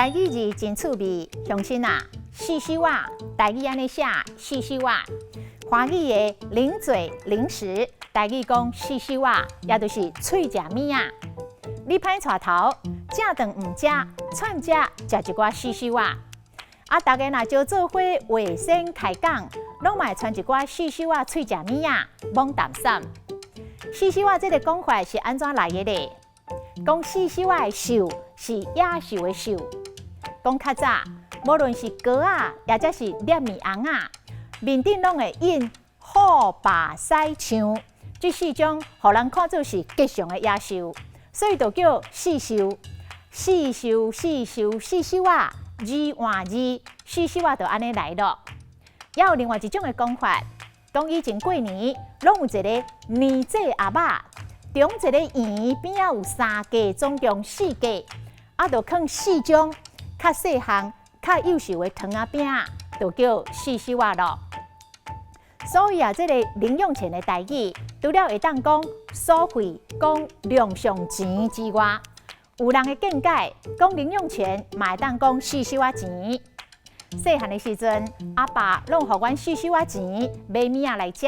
台語字真趣味，鄉親啊，四手仔，台語按呢寫，四手仔。華語的零嘴零食，台語講四手仔，也就是喙食物仔。你歹帶頭，正頓毋食，串食食一寡四手仔。啊，逐家若招做伙畫先開講，攏嘛會傳一寡四手仔喙食物仔，罔淡散。四手仔這個講法是按怎來的咧？講四手仔的獸是野獸的獸。講較早，無論是糕仔，抑者是捏麵尪仔，面頂攏會印虎、豹、獅、象，這四種予人看做是吉祥的野獸，所以就叫四獸。四獸、四獸、四手仔，字換字，四手仔就按呢來囉。猶有另外一種的講法，講以前過年攏有一个年祭鴨仔，中一个圓邊仔有三格，總共四格，啊，就囥四種較細項、較幼幼的糖仔餅，就叫四手仔囉。所以啊，這个零用錢的台語，除了會當講所費、講零用錢之外，有人的見解講零用錢嘛會當講四手仔錢。細漢的時陣，阿爸攏予阮四手仔錢買物仔來食。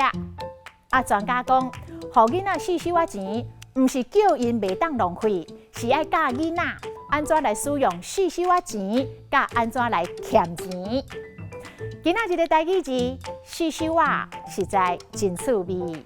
啊，專家講，予囡仔四手仔錢，毋是叫𪜶袂當浪費，是愛教囡仔按怎來使用四手仔錢，佮按怎來儉錢。今仔日的台語字四手仔，實在真趣味。